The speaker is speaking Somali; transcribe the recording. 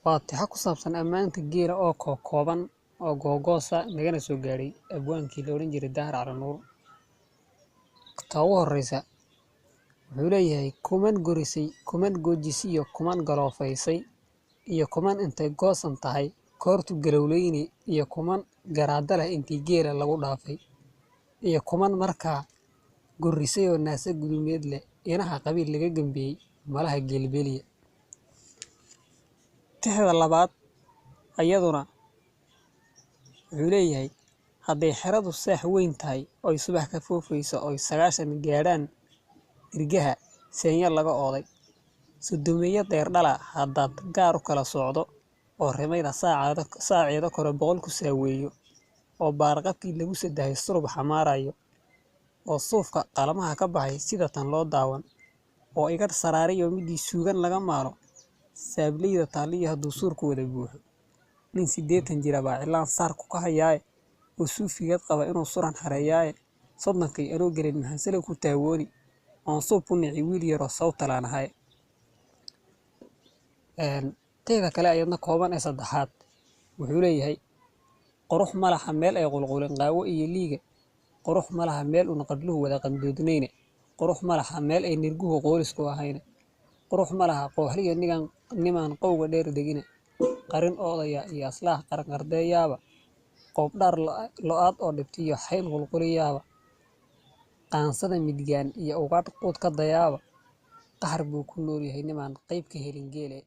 Waa tixo ku saabsan ammaanta geela oo kookooban oo googoosa, nagana soo gaadhay abwaankii la odhan jiray Daahir Cali Nuur. Ta ugu horeysa wuxuu leeyahay: kuman gorisay, kuman goojisay iyo kuman galoofaysay, iyo kuman intay goosan tahay koortu galowleyni, iyo kuman garaada leh intii geela lagu dhaafay, iyo kuman markaa gorisay oo naasa gudumeed leh inaha qabiil laga gambiyey malaha geelbeeliya. Tixda labaad ayaduna wuxuu leeyahay: hadday xeradu saax weyn tahay oy subax ka foofayso oy 90 gaadhaan irgaha seenya laga ooday, sodomeeyo deerdhala haddaad gaar u kala socdo oo rimayda saaceeda kore 100 ku saaweeyo, oo baarqabkii lagu sadahay sulub xamaarayo, oo suufka qalamaha ka baxay sida tan loo daawan, oo igadh saraariyo midii suugan laga maalo saableyda taaliyo hadduu suurku wada buuxo, nin 80 jira baa cilaan saarku ka hayaaye oo suufigeed qaba inuu suran xareeyaaye, 30kii anoo gelin maxaan salow ku taawooni oon suub ku nici wiil yaroo sawtalaan ahay. Teeda kale ayadna kooban ee saddexaad wuxuu leeyahay: qurux ma laha meel ay qulqulin qaawo iyo liiga, qurux ma laha meel uun qadhluhu wada qandoodnayne, qurux ma laha meel ay nirguhu qoolisku ahayne, qurux ma laha qooxliya nigan nimaan qowga dheer degine, qarin oodaya iyo aslaah qaranqardeeyaaba, qoobdhaar lo'aad oo dhibtiyo xayn qulquliyaaba, qaansada midgaan iyo ugaadh quud ka dayaaba, qaxar buu ku nool yahay nimaan qayb ka helin geele.